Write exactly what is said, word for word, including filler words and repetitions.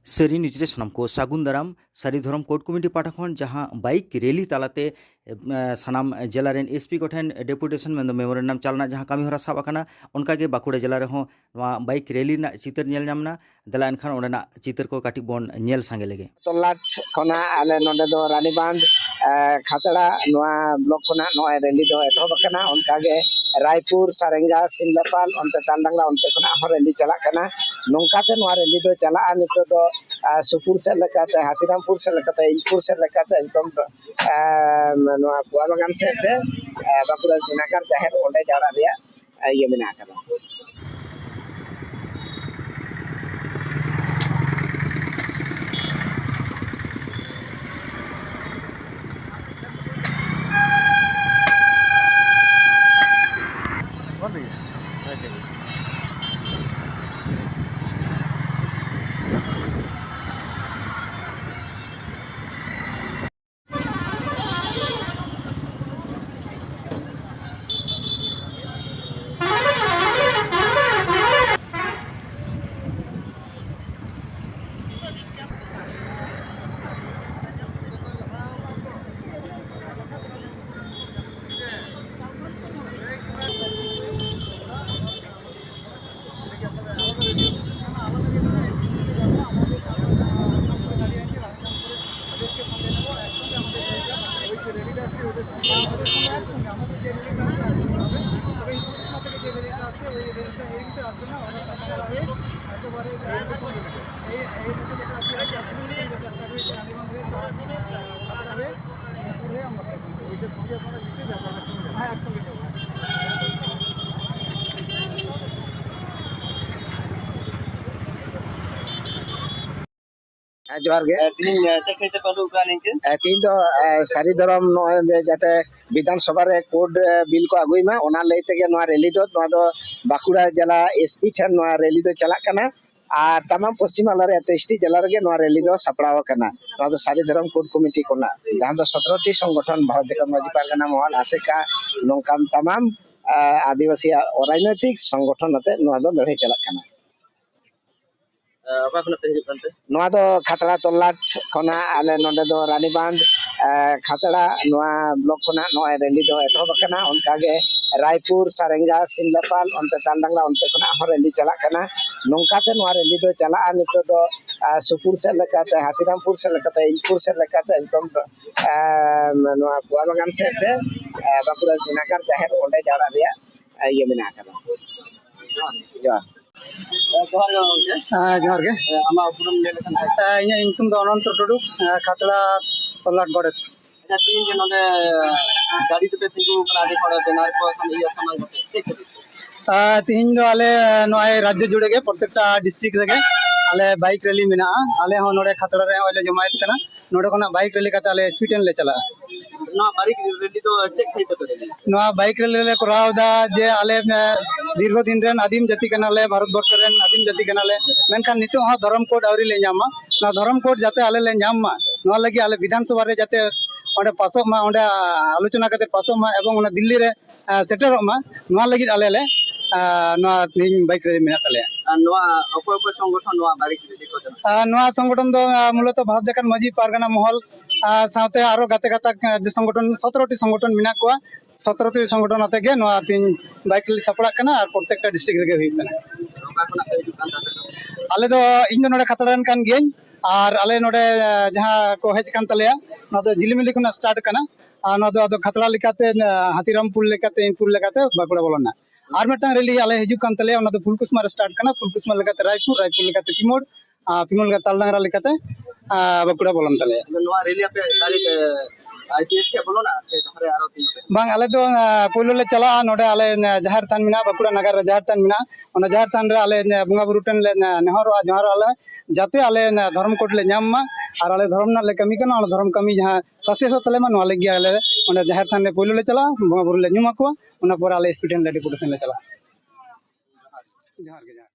ᱥᱟᱹᱨᱤ ᱱᱤᱭᱩᱡᱽ ᱨᱮ ᱥᱟᱱᱟᱢ ᱠᱚ ᱥᱟᱹᱜᱩᱱ ᱫᱟᱨᱟᱢ᱾ ᱥᱟᱹᱨᱤ ᱫᱷᱚᱨᱚᱢ ᱠᱳᱰ ᱠᱚᱢᱤᱴᱤ ᱯᱟᱦᱴᱟ ᱠᱷᱚᱱ ᱡᱟᱦᱟᱸ ᱵᱟᱭᱤᱠ ᱨᱮᱞᱤ ᱛᱟᱞᱟᱛᱮ, ᱮ, ᱥᱟᱱᱟᱢ ᱡᱮᱞᱟ ᱨᱮᱱ ᱮᱥᱯᱤ ᱠᱚᱴᱷᱮᱱ ᱰᱮᱯᱩᱴᱮᱥᱚᱱ ᱢᱮᱱᱫᱚ ᱢᱮᱢᱳᱨᱮᱱᱰᱟᱢ ᱪᱟᱞ ᱨᱮᱱᱟᱜ ᱡᱟᱦᱟᱸ ᱠᱟᱹᱢᱤ ᱦᱚᱨᱟ ᱥᱟᱵ ᱟᱠᱟᱱᱟ, ᱚᱱᱠᱟᱜᱮ ᱵᱟᱸᱠᱩᱲᱟ ᱡᱮᱞᱟ ᱨᱮᱦᱚᱸ ᱱᱚᱣᱟ ᱵᱟᱭᱤᱠ ᱨᱮᱞᱤ ᱨᱮᱱᱟᱜ ᱪᱤᱛᱟᱹᱨ ᱧᱮᱞ ᱧᱟᱢ ᱮᱱᱟ᱾ ᱫᱮᱞᱟ ᱮᱱᱠᱷᱟᱱ ᱚᱸᱰᱮᱱᱟᱜ ᱪᱤᱛᱟᱹᱨ ᱠᱚ ᱠᱟᱹᱴᱤᱡ ᱵᱚᱱ ᱧᱮᱞ ᱥᱟᱸᱜᱮ ᱞᱮᱜᱮ᱾ ᱛᱚᱞᱟᱴ ᱠᱷᱚᱱᱟᱜ ᱟᱞᱮ ᱱᱚᱰᱮ ᱫᱚ ᱨᱟᱱᱤᱵᱟᱸᱫᱷ, ᱮ, ᱠᱷᱟᱛᱲᱟ ᱱᱚᱣᱟ ᱵᱞᱚᱠ ᱠᱷᱚᱱᱟᱜ ᱱᱚᱜᱼᱚᱭ ᱨᱮᱞᱤ ᱫᱚ ᱮᱛᱚᱦᱚᱵ ᱟᱠᱟᱱᱟ᱾ ᱚᱱᱠᱟᱜᱮ ᱨᱟᱭᱯᱩᱨ, ᱥᱟᱨᱮᱝᱜᱟ, ᱥᱤᱢᱞᱟᱯᱟᱞ, ᱚᱱᱛᱮ ᱛᱟᱞᱰᱟᱝᱜᱟ, ᱚᱱᱛᱮ ᱠᱷᱚᱱᱟᱜ ᱦᱚᱸ ᱨᱮᱞᱤ ᱪᱟᱞᱟᱜ ᱠᱟᱱᱟ᱾ ᱱᱚᱝᱠᱟᱛᱮ ᱱᱚᱣᱟ ᱨᱮᱞᱤ ᱫᱚ ᱪᱟᱞᱟᱜᱼᱟ᱾ ᱱᱤᱛᱚᱜ ᱫᱚ, ᱮ, ᱥᱩᱯᱩᱨ ᱥᱮᱫ ᱞᱮᱠᱟᱛᱮ, ᱦᱟᱛᱤᱨᱟᱢᱯᱩᱨ ᱥᱮᱫ ᱞᱮᱠᱟᱛᱮ, ᱤᱞᱯᱩᱨ ᱥᱮᱫ ᱞᱮᱠᱟᱛᱮ, ᱮᱠᱫᱚᱢ, ᱮ, ᱱᱚᱣᱟ ᱯᱩᱣᱟ ᱵᱟᱜᱟᱱ ᱥᱮᱫ ᱛᱮ, ᱮ, ᱵᱟᱸᱠᱩᱲᱟ ᱱᱟᱜᱟᱨ ᱡᱟᱦᱮᱨ, ᱚᱸᱰᱮ ᱡᱟᱣᱨᱟᱜ ᱨᱮᱭᱟᱜ, ᱮ, ᱤᱭᱟᱹ ᱢᱮᱱᱟᱜ ᱟᱠᱟᱫᱟ᱾ ᱦᱮᱸ, ᱡᱚᱦᱟᱨ ᱜᱮ᱾ ᱦᱮᱸ, ᱛᱤᱦᱤᱧ, ᱮ, ᱪᱮᱫ ᱠᱷᱟᱹᱛᱤᱨ ᱛᱮᱯᱮ ᱩᱰᱩᱠ ᱟᱠᱟᱱᱟ ᱱᱤᱝᱠᱟᱹ? ᱮ, ᱛᱤᱦᱤᱧ ᱫᱚ, ᱮ, ᱥᱟᱹᱨᱤ ᱫᱷᱚᱨᱚᱢ ᱱᱚᱜᱼᱚᱭ ᱡᱮ ᱡᱟᱛᱮ ᱵᱤᱫᱷᱟᱱ ᱥᱚᱵᱷᱟ ᱨᱮ ᱠᱳᱰ, ᱮ, ᱵᱤᱞ ᱠᱚ ᱟᱹᱜᱩᱭ ᱢᱟ, ᱚᱱᱟ ᱞᱟᱹᱭ ᱛᱮᱜᱮ ᱱᱚᱣᱟ ᱨᱮᱞᱤ ᱫᱚ, ᱱᱚᱣᱟ ᱫᱚ ᱵᱟᱸᱠᱩᱲᱟ ᱡᱮᱞᱟ ᱮᱥᱯᱤ ᱴᱷᱮᱱ ᱱᱚᱣᱟ ᱨᱮᱞᱤ ᱫᱚ ᱪᱟᱞᱟᱜ ᱠᱟᱱᱟ᱾ ᱟᱨ ᱛᱟᱢᱟᱢ ᱯᱚᱥᱪᱤᱢ ᱵᱟᱝᱞᱟ ᱨᱮᱭᱟᱜ ᱛᱮᱭᱤᱥ ᱴᱤ ᱡᱮᱞᱟ ᱨᱮᱜᱮ ᱱᱚᱣᱟ ᱨᱮᱞᱤ ᱫᱚ ᱥᱟᱯᱲᱟᱣ ᱟᱠᱟᱱᱟ᱾ ᱱᱚᱣᱟ ᱫᱚ ᱥᱟᱹᱨᱤ ᱫᱷᱚᱨᱚᱢ ᱠᱳᱰ ᱠᱚᱢᱤᱴᱤ ᱠᱷᱚᱱᱟᱜ, ᱡᱟᱦᱟᱸ ᱫᱚ ᱥᱚᱛᱨᱚ ᱴᱤ ᱥᱚᱝᱜᱚᱴᱷᱚᱱ, ᱵᱷᱟᱨᱚᱛ ᱡᱟᱠᱟᱛ ᱢᱟᱹᱡᱷᱤ ᱯᱟᱨᱜᱟᱱᱟ ᱢᱚᱦᱚᱞ, ᱟᱥᱮᱠᱟ, ᱱᱚᱝᱠᱟᱱ ᱛᱟᱢᱟᱢ, ᱟ, ᱟᱹᱫᱤᱵᱟᱹᱥᱤ ᱨᱟᱡᱽᱱᱳᱭᱛᱤᱠ ᱥᱚᱝᱜᱚᱴᱷᱚᱱ ᱟᱛᱮ ᱱᱚᱣᱟ ᱫᱚ ᱞᱟᱹᱲᱦᱟᱹᱭ ᱪᱟᱞᱟᱜ ᱠᱟᱱᱟ᱾ ᱚᱠᱟ ᱠᱷᱚᱱᱟᱜ ᱯᱮ ᱦᱤᱡᱩᱜ ᱠᱟᱱᱛᱮ? ᱱᱚᱣᱟ ᱫᱚ ᱠᱷᱟᱛᱲᱟ ᱛᱚᱞᱞᱟᱴ ᱠᱷᱚᱱᱟᱜ, ᱟᱞᱮ ᱱᱚᱰᱮ ᱫᱚ ᱨᱟᱱᱤᱵᱟᱸᱫᱷ, ᱮ, ᱠᱷᱟᱛᱲᱟ, ᱱᱚᱣᱟ ᱵᱞᱚᱠ ᱠᱷᱚᱱᱟᱜ ᱱᱚᱜᱼᱚᱭ ᱨᱮᱞᱤ ᱫᱚ ᱮᱛᱚᱦᱚᱵ ᱟᱠᱟᱱᱟ᱾ ᱚᱱᱠᱟᱜᱮ ᱨᱟᱭᱯᱩᱨ, ᱥᱟᱨᱮᱝᱜᱟ, ᱥᱤᱢᱞᱟᱯᱟᱞ, ᱚᱱᱛᱮ ᱛᱟᱞᱰᱟᱝᱜᱟ, ᱚᱱᱛᱮ ᱠᱷᱚᱱᱟᱜ ᱦᱚᱸ ᱨᱮᱞᱤ ᱪᱟᱞᱟᱜ ᱠᱟᱱᱟ᱾ ᱱᱚᱝᱠᱟᱛᱮ ᱱᱚᱣᱟ ᱨᱮᱞᱤ ᱫᱚ ᱪᱟᱞᱟᱜᱼᱟ᱾ ᱱᱤᱛᱚᱜ ᱫᱚ, ᱟ, ᱥᱩᱯᱩᱨ ᱥᱮᱫ ᱞᱮᱠᱟᱛᱮ, ᱦᱟᱛᱤᱨᱟᱢᱯᱩᱨ ᱥᱮᱫ ᱞᱮᱠᱟᱛᱮ, ᱤᱱᱫᱩᱯᱩᱨ ᱥᱮᱫ ᱞᱮᱠᱟᱛᱮ, ᱮᱠᱫᱚᱢ ᱫᱚ, ᱟ, ᱱᱚᱣᱟ ᱯᱩᱣᱟ ᱵᱟᱜᱟᱱ ᱥᱮᱫ ᱛᱮ, ᱟ, ᱵᱟᱸᱠᱩᱲᱟ ᱱᱟᱜᱟᱨ ᱡᱟᱦᱮᱨ, ᱚᱸᱰᱮ ᱡᱟᱣᱨᱟᱜ ᱨᱮᱭᱟᱜ, ᱟ, ᱤᱭᱟᱹ ᱢᱮᱱᱟᱜ ᱟᱠᱟᱫᱟ᱾ ᱡᱚᱦᱟᱨ᱾ ᱡᱚᱦᱟᱨ ᱜᱮ ᱜᱚᱢᱠᱮ᱾ ᱦᱮᱸ, ᱡᱚᱦᱟᱨ ᱜᱮ᱾ ᱦᱮᱸ, ᱟᱢᱟᱜ ᱩᱯᱨᱩᱢ ᱞᱟᱹᱭ ᱞᱮᱠᱷᱟᱱ ᱵᱷᱟᱜᱮ᱾ ᱦᱮᱸ, ᱤᱧᱟᱹᱜ ᱧᱩᱛᱩᱢ ᱫᱚ ᱚᱱᱚᱱᱛᱚ ᱴᱩᱰᱩ, ᱦᱮᱸ, ᱠᱷᱟᱛᱲᱟ ᱛᱚᱞᱞᱟᱴ ᱜᱚᱰᱮᱛ᱾ ᱟᱪᱪᱷᱟ, ᱛᱮᱦᱮᱧ ᱡᱮ ᱱᱚᱰᱮ ᱜᱟᱹᱰᱤ ᱛᱮᱯᱮ ᱛᱤᱸᱜᱩ ᱟᱠᱟᱱᱟ, ᱟᱹᱰᱤ ᱦᱚᱲ ᱵᱮᱱᱟᱨ ᱠᱚ ᱮᱠᱷᱚᱱ ᱤᱭᱟᱹ ᱥᱟᱢᱟᱝ ᱠᱟᱛᱮ, ᱪᱮᱫ ᱠᱷᱟᱹᱛᱤᱨ? ᱟᱨ ᱛᱮᱦᱮᱧ ᱫᱚ ᱟᱞᱮ ᱱᱚᱜᱼᱚᱭ ᱨᱟᱡᱽᱡᱚ ᱡᱩᱲᱮ ᱜᱮ ᱯᱨᱚᱛᱮᱠᱴᱟ ᱰᱤᱥᱴᱨᱤᱠᱴ ᱨᱮᱜᱮ ᱟᱞᱮ ᱵᱟᱭᱤᱠ ᱨᱮᱞᱤ ᱢᱮᱱᱟᱜᱼᱟ᱾ ᱟᱞᱮ ᱦᱚᱸ ᱱᱚᱰᱮ ᱠᱷᱟᱛᱲᱟ ᱨᱮ ᱱᱚᱜᱼᱚᱭ ᱞᱮ ᱡᱚᱢᱟᱭᱮᱫ ᱠᱟᱱᱟ᱾ ᱱᱚᱰᱮ ᱠᱷᱚᱱᱟᱜ ᱵᱟᱭᱤᱠ ᱨᱮᱞᱤ ᱠᱟᱛᱮ ᱟᱞᱮ ᱮᱥᱯᱤ ᱴᱮᱱ ᱞᱮ ᱪᱟᱞᱟᱜᱼᱟ᱾ ᱱᱚᱣᱟ ᱵᱟᱭᱤᱠ ᱨᱮᱞᱤ ᱫᱚ ᱪᱮᱫ ᱠᱷᱟᱹᱛᱤᱨ ᱛᱮ ᱨᱮᱞᱤ? ᱱᱚᱣᱟ ᱵᱟᱭᱤᱠ ᱨᱮᱞᱤ ᱞᱮ ᱠᱚᱨᱟᱣ ᱮᱫᱟ ᱡᱮ ᱟᱞᱮ, ᱮ, ᱫᱤᱨᱜᱷᱚ ᱫᱤᱱ ᱨᱮᱱ ᱟᱹᱫᱤᱢ ᱡᱟᱹᱛᱤ ᱠᱟᱱᱟᱞᱮ, ᱵᱷᱟᱨᱚᱛ ᱵᱚᱨᱥᱚ ᱨᱮᱱ ᱟᱹᱫᱤᱢ ᱡᱟᱹᱛᱤ ᱠᱟᱱᱟᱞᱮ, ᱢᱮᱱᱠᱷᱟᱱ ᱱᱤᱛᱚᱜ ᱦᱚᱸ ᱫᱷᱚᱨᱚᱢ ᱠᱳᱰ ᱟᱹᱣᱨᱤ ᱞᱮ ᱧᱟᱢᱟ᱾ ᱱᱚᱣᱟ ᱫᱷᱚᱨᱚᱢ ᱠᱳᱰ ᱡᱟᱛᱮ ᱟᱞᱮ ᱞᱮ ᱧᱟᱢ ᱢᱟ, ᱱᱚᱣᱟ ᱞᱟᱹᱜᱤᱫ ᱟᱞᱮ ᱵᱤᱫᱷᱟᱱ ᱥᱚᱵᱷᱟ ᱨᱮ ᱡᱟᱛᱮ ᱚᱸᱰᱮ ᱯᱟᱥᱚᱜ ᱢᱟ, ᱚᱸᱰᱮ ᱟᱞᱳᱪᱚᱱᱟ ᱠᱟᱛᱮ ᱯᱟᱥᱚᱜ ᱢᱟ ᱮᱵᱚᱝ ᱚᱱᱟ ᱫᱤᱞᱞᱤ ᱨᱮ, ᱮ, ᱥᱮᱴᱮᱨᱚᱜ ᱢᱟ, ᱱᱚᱣᱟ ᱞᱟᱹᱜᱤᱫ ᱟᱞᱮ ᱞᱮ, ᱮ, ᱱᱚᱣᱟ ᱛᱮᱦᱮᱧ ᱵᱟᱭᱤᱠ ᱨᱮᱞᱤ ᱢᱮᱱᱟᱜ ᱛᱟᱞᱮᱭᱟ᱾ ᱟᱨ ᱱᱚᱣᱟ ᱚᱠᱚᱭ ᱚᱠᱚᱭ ᱥᱚᱝᱜᱚᱴᱷᱚᱱ ᱱᱚᱣᱟ ᱵᱟᱭᱤᱠ ᱨᱮᱞᱤ ᱠᱚ ᱪᱟᱞᱟᱜᱼᱟ? ᱟᱨ ᱱᱚᱣᱟ ᱥᱚᱝᱜᱚᱴᱷᱚᱱ ᱫᱚ, ᱮ, ᱢᱩᱞᱚᱛᱚ ᱵᱷᱟᱨᱚᱛ ᱡᱟᱠᱟᱛ ᱢᱟᱹᱡᱷᱤ ᱯᱟᱨᱜᱟᱱᱟ ᱢᱚᱦᱚᱞ, ᱟᱨ ᱥᱟᱶᱛᱮ ᱟᱨᱚ ᱜᱟᱛᱮ ᱜᱟᱛᱟᱠ, ᱮ, ᱡᱮ ᱥᱚᱝᱜᱚᱴᱷᱚᱱ, ᱥᱚᱛᱨᱚ ᱴᱤ ᱥᱚᱝᱜᱚᱴᱷᱚᱱ ᱢᱮᱱᱟᱜ ᱠᱚᱣᱟ᱾ ᱥᱚᱛᱨᱚ ᱴᱤ ᱥᱚᱝᱜᱚᱴᱷᱚᱱ ᱟᱛᱮ ᱜᱮ ᱱᱚᱣᱟ ᱛᱮᱦᱮᱧ ᱵᱟᱭᱤᱠ ᱨᱮᱞᱤ ᱥᱟᱯᱲᱟᱜ ᱠᱟᱱᱟ ᱟᱨ ᱯᱨᱚᱛᱮᱠᱴᱟ ᱰᱤᱥᱴᱨᱤᱠᱴ ᱨᱮᱜᱮ ᱦᱩᱭᱩᱜ ᱠᱟᱱᱟ᱾ ᱚᱠᱟ ᱠᱷᱚᱱᱟᱜ ᱯᱮ ᱦᱤᱡᱩᱜ ᱠᱟᱱ ᱛᱟᱦᱮᱸ ᱫᱚ? ᱟᱞᱮ ᱫᱚ, ᱤᱧ ᱫᱚ ᱱᱚᱰᱮ ᱠᱷᱟᱛᱲᱟ ᱨᱮᱱ ᱠᱟᱱ ᱜᱤᱭᱟᱹᱧ, ᱟᱨ ᱟᱞᱮ ᱱᱚᱰᱮ, ᱮ, ᱡᱟᱦᱟᱸ ᱠᱚ ᱦᱮᱡ ᱟᱠᱟᱱ ᱛᱟᱞᱮᱭᱟ, ᱱᱚᱣᱟ ᱫᱚ ᱡᱷᱤᱞᱤᱢᱤᱞᱤ ᱠᱷᱚᱱᱟᱜ ᱥᱴᱟᱨᱴ ᱠᱟᱱᱟ᱾ ᱟᱨ ᱱᱚᱣᱟ ᱫᱚ ᱟᱫᱚ ᱠᱷᱟᱛᱲᱟ ᱞᱮᱠᱟᱛᱮ, ᱮ, ᱦᱟᱛᱤᱨᱟᱢᱯᱩᱨ ᱞᱮᱠᱟᱛᱮ, ᱤᱱᱯᱩᱨ ᱞᱮᱠᱟᱛᱮ ᱵᱟᱸᱠᱩᱲᱟ ᱵᱚᱞᱚᱱᱟ᱾ ᱟᱨ ᱢᱤᱫᱴᱟᱝ ᱨᱮᱞᱤ ᱟᱞᱮ ᱦᱤᱡᱩᱜ ᱠᱟᱱ ᱛᱟᱞᱮᱭᱟ, ᱚᱱᱟ ᱫᱚ ᱯᱷᱩᱞᱠᱩᱥᱢᱟ ᱨᱮ ᱥᱴᱟᱨᱴ ᱠᱟᱱᱟ, ᱯᱷᱩᱞᱠᱩᱥᱢᱟ ᱞᱮᱠᱟᱛᱮ ᱨᱟᱭᱯᱩᱨ, ᱨᱟᱭᱯᱩᱨ ᱞᱮᱠᱟᱛᱮ ᱯᱤᱢᱳᱲ, ᱟᱨ ᱯᱤᱢᱳᱲ ᱞᱮᱠᱟᱛᱮ ᱛᱟᱞᱰᱟᱝᱨᱟ ᱞᱮᱠᱟᱛᱮ, ᱟᱨ, ᱵᱟᱸᱠᱩᱲᱟ ᱵᱚᱞᱚᱱ ᱛᱟᱞᱮᱭᱟ᱾ ᱟᱫᱚ ᱱᱚᱣᱟ ᱨᱮᱞᱤ ᱟᱯᱮ direct, A, I P S ᱴᱷᱮᱱ ᱵᱚᱞᱚᱱᱟ ᱥᱮ ᱡᱟᱦᱟᱸ ᱨᱮ ᱟᱨᱚ ᱛᱤᱸᱜᱩ ᱛᱟᱦᱮᱱᱟ? ᱵᱟᱝ, ᱟᱞᱮ ᱫᱚ, ᱮ, ᱯᱳᱭᱞᱳ ᱞᱮ ᱪᱟᱞᱟᱜᱼᱟ, ᱱᱚᱰᱮ ᱟᱞᱮ, ᱮ, ᱡᱟᱦᱮᱨ ᱛᱷᱟᱱ ᱢᱮᱱᱟᱜᱼᱟ, ᱵᱟᱸᱠᱩᱲᱟ ᱱᱟᱜᱟᱨ ᱨᱮ ᱡᱟᱦᱮᱨ ᱛᱷᱟᱱ ᱢᱮᱱᱟᱜᱼᱟ, ᱚᱱᱟ ᱡᱟᱦᱮᱨ ᱛᱷᱟᱱ ᱨᱮ ᱟᱞᱮ, ᱮ, ᱵᱚᱸᱜᱟ ᱵᱩᱨᱩ ᱴᱷᱮᱱ ᱞᱮ, ᱮ, ᱱᱮᱦᱚᱨᱚᱜᱼᱟ, ᱡᱚᱦᱟᱨᱚᱜᱼᱟ ᱞᱮ, ᱡᱟᱛᱮ ᱟᱞᱮ, ᱮ, ᱫᱷᱚᱨᱚᱢ ᱠᱳᱰ ᱞᱮ ᱧᱟᱢ ᱢᱟ, ᱟᱨ ᱟᱞᱮ ᱫᱷᱚᱨᱚᱢ ᱨᱮᱱᱟᱜ ᱞᱮ ᱠᱟᱹᱢᱤ ᱠᱟᱱᱟ, ᱚᱱᱟ ᱫᱷᱚᱨᱚᱢ ᱠᱟᱹᱢᱤ ᱡᱟᱦᱟᱸ ᱥᱟᱠᱥᱮᱥᱚᱜ ᱛᱟᱞᱮ ᱢᱟ, ᱱᱚᱣᱟ ᱞᱟᱹᱜᱤᱫ ᱟᱞᱮ ᱚᱸᱰᱮ ᱡᱟᱦᱮᱨ ᱛᱷᱟᱱ ᱨᱮ ᱯᱳᱭᱞᱳ ᱞᱮ ᱪᱟᱞᱟᱜᱼᱟ, ᱵᱚᱸᱜᱟ ᱵᱩᱨᱩ ᱞᱮ ᱧᱩᱢ ᱟᱠᱚᱣᱟ, ᱚᱱᱟ ᱯᱚᱨᱮ ᱟᱞᱮ ᱮᱥᱯᱤ ᱴᱷᱮᱱ ᱞᱮ ᱰᱮᱯᱩᱴᱮᱥᱚᱱ ᱞᱮ ᱪᱟᱞᱟᱜᱼᱟ᱾ ᱡᱚᱦᱟᱨ ᱜᱮ, ᱡᱚᱦᱟᱨ᱾